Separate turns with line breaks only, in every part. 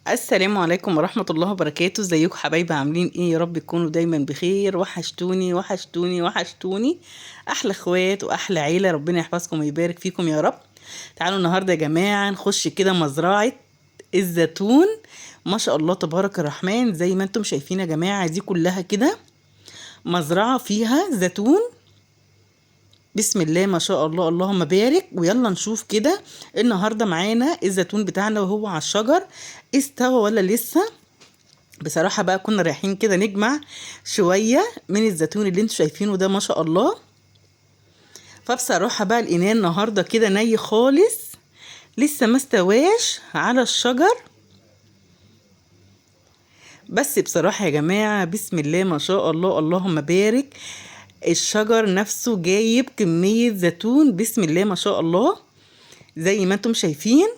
السلام عليكم ورحمة الله وبركاته. ازيكم حبايبي؟ عاملين ايه؟ يا رب تكونوا دايما بخير. وحشتوني وحشتوني وحشتوني، احلى اخوات واحلى عيلة، ربنا يحفظكم ويبارك فيكم يا رب. تعالوا النهاردة يا جماعة نخش كده مزرعة الزيتون. ما شاء الله تبارك الرحمن، زي ما انتم شايفين يا جماعة دي كلها كده مزرعة فيها زيتون. بسم الله ما شاء الله، اللهم بارك. ويلا نشوف كده النهارده معانا الزيتون بتاعنا وهو على الشجر استوى ولا لسه. بصراحة بقى كنا رايحين كده نجمع شوية من الزيتون اللي انتوا شايفينه ده ما شاء الله. فبصراحة بقى لقيناه النهارده كده ني خالص، لسه ما استواش على الشجر. بس بصراحة يا جماعة بسم الله ما شاء الله اللهم بارك، الشجر نفسه جايب كمية زيتون بسم الله ما شاء الله زي ما انتم شايفين.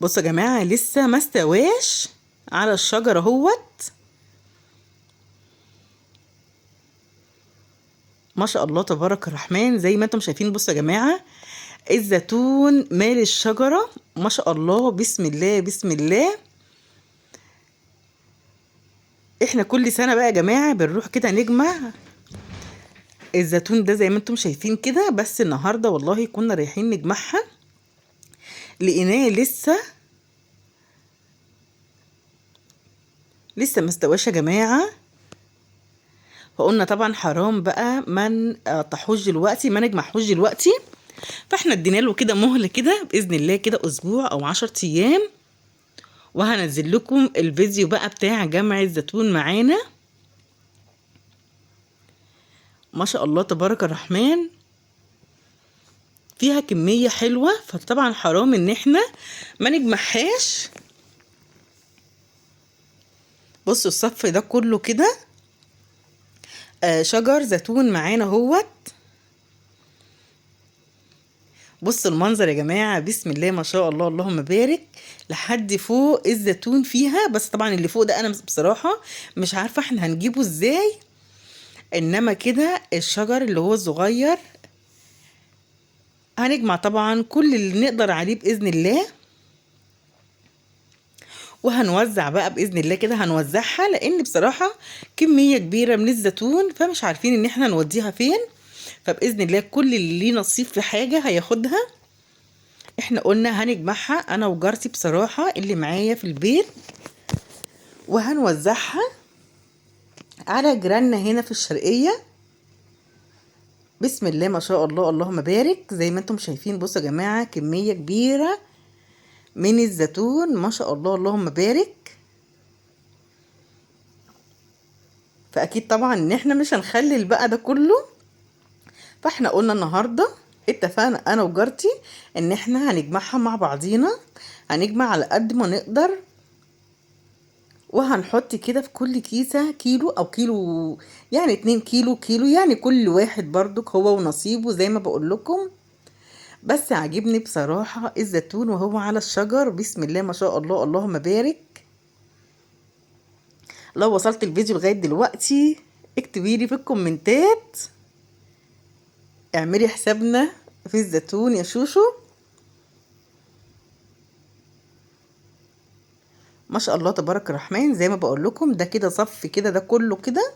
بصوا يا جماعة لسه ما استواش على الشجر اهوت، ما شاء الله تبارك الرحمن زي ما انتم شايفين. بصوا يا جماعة الزيتون مال الشجرة ما شاء الله بسم الله بسم الله. احنا كل سنة بقى يا جماعة بنروح كده نجمع الزيتون ده زي ما انتم شايفين كده، بس النهاردة والله كنا رايحين نجمعها لقيناه لسه ما استواش يا جماعة. فقلنا طبعا حرام بقى ما نقطعهوش دلوقتي، ما نجمعهوش دلوقتي، فاحنا ادينا له كده مهلة كده بإذن الله كده اسبوع او 10 ايام، وهنزل لكم الفيديو بقى بتاع جمع الزيتون معانا. ما شاء الله تبارك الرحمن فيها كمية حلوة، فطبعا حرام ان احنا ما نجمعهاش. بصوا الصف ده كله كده شجر زيتون معانا اهوت. بصوا المنظر يا جماعة بسم الله ما شاء الله اللهم بارك، لحد فوق الزيتون فيها. بس طبعا اللي فوق ده انا بصراحة مش عارفة احنا هنجيبه ازاي، انما كده الشجر اللي هو الصغير هنجمع طبعا كل اللي نقدر عليه بإذن الله، وهنوزع بقى بإذن الله كده، هنوزعها لأن بصراحة كمية كبيرة من الزيتون فمش عارفين إن احنا نوديها فين. فبإذن الله كل اللي ليه نصيب في حاجة هياخدها. احنا قلنا هنجمعها أنا وجارتي بصراحة اللي معايا في البيت، وهنوزعها على جيراننا هنا في الشرقية. بسم الله ما شاء الله اللهم بارك. زي ما انتم شايفين بصوا يا جماعة كمية كبيرة من الزيتون ما شاء الله اللهم بارك. فأكيد طبعا ان احنا مش هنخلي البقى ده كله، فاحنا قلنا النهاردة اتفقنا انا وجارتي ان احنا هنجمعها مع بعضينا، هنجمع على قد ما نقدر، وهنحط كده في كل كيسة كيلو او كيلو، يعني 2 كيلو كيلو، يعني كل واحد برضك هو ونصيبه زي ما بقول لكم. بس عاجبني بصراحة الزيتون وهو على الشجر بسم الله ما شاء الله اللهم بارك. لو وصلت الفيديو لغاية دلوقتي اكتبي لي في الكومنتات، اعملي حسابنا في الزيتون يا شوشو. ما شاء الله تبارك الرحمن. زي ما بقول لكم ده كده صف كده، ده كله كده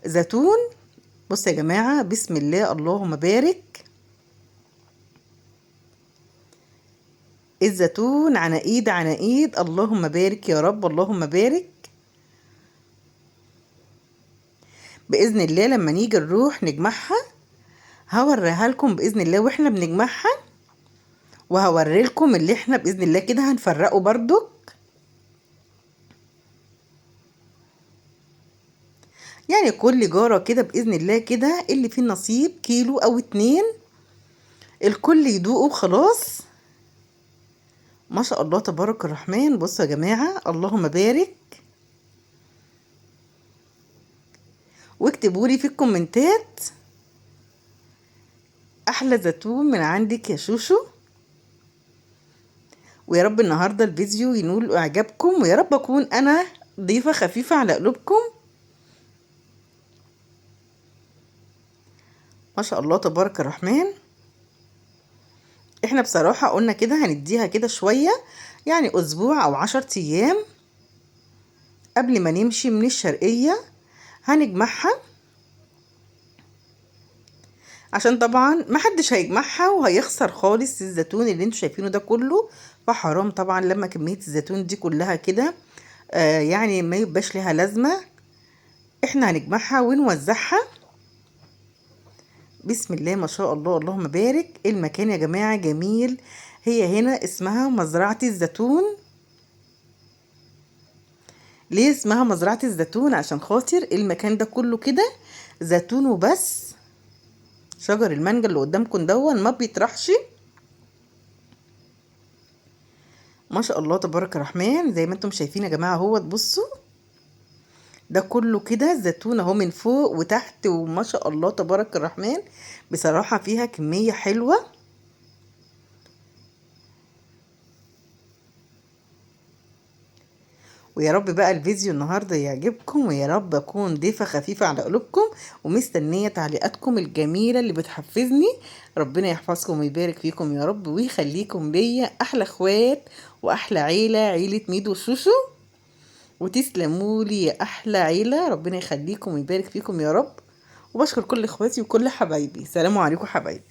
زيتون. بصوا يا جماعة بسم الله اللهم بارك، الزيتون عناقيد عناقيد، اللهم بارك يا رب اللهم بارك. بإذن الله لما نيجي نروح نجمعها هوريها لكم بإذن الله واحنا بنجمعها، وهوري لكم اللي احنا بإذن الله كده هنفرقه برضو. يعني كل جارة كده بإذن الله كده اللي فيه النصيب كيلو أو 2 الكل يدوقه وخلاص. ما شاء الله تبارك الرحمن. بصوا يا جماعة اللهم بارك، واكتبوا لي في الكومنتات أحلى زيتون من عندك يا شوشو. ويا رب النهاردة الفيديو ينول إعجابكم، ويا رب أكون أنا ضيفة خفيفة على قلوبكم. ما شاء الله تبارك الرحمن. احنا بصراحة قلنا كده هنديها كده شوية، يعني اسبوع او 10 ايام قبل ما نمشي من الشرقية هنجمعها، عشان طبعا محدش هيجمعها وهيخسر خالص الزيتون اللي انتوا شايفينه ده كله. فحرام طبعا لما كمية الزيتون دي كلها كده يعني ما يبقاش لها لازمة. احنا هنجمعها ونوزعها. بسم الله ما شاء الله، اللهم بارك. المكان يا جماعة جميل. هي هنا اسمها مزرعة الزيتون. ليه اسمها مزرعة الزيتون؟ عشان خاطر المكان ده كله كده زيتون وبس. شجر المانجا اللي قدامكم دون ما بيطرحش. ما شاء الله تبارك الرحمن. زي ما انتم شايفين يا جماعة اهوت، بصوا ده كله كده زيتون اهو من فوق وتحت، وما شاء الله تبارك الرحمن. بصراحة فيها كمية حلوة. ويا رب بقى الفيديو النهاردة يعجبكم، ويا رب أكون ضيفة خفيفة على قلوبكم، ومستنية تعليقاتكم الجميلة اللي بتحفزني. ربنا يحفظكم ويبارك فيكم يا رب، ويخليكم ليا أحلى اخوات وأحلى عيلة، عيلة ميدو وشوشو. وتسلموا لي يا أحلى عيلة، ربنا يخليكم ويبارك فيكم يا رب. وبشكر كل اخواتي وكل حبايبي. سلام عليكم حبايبي.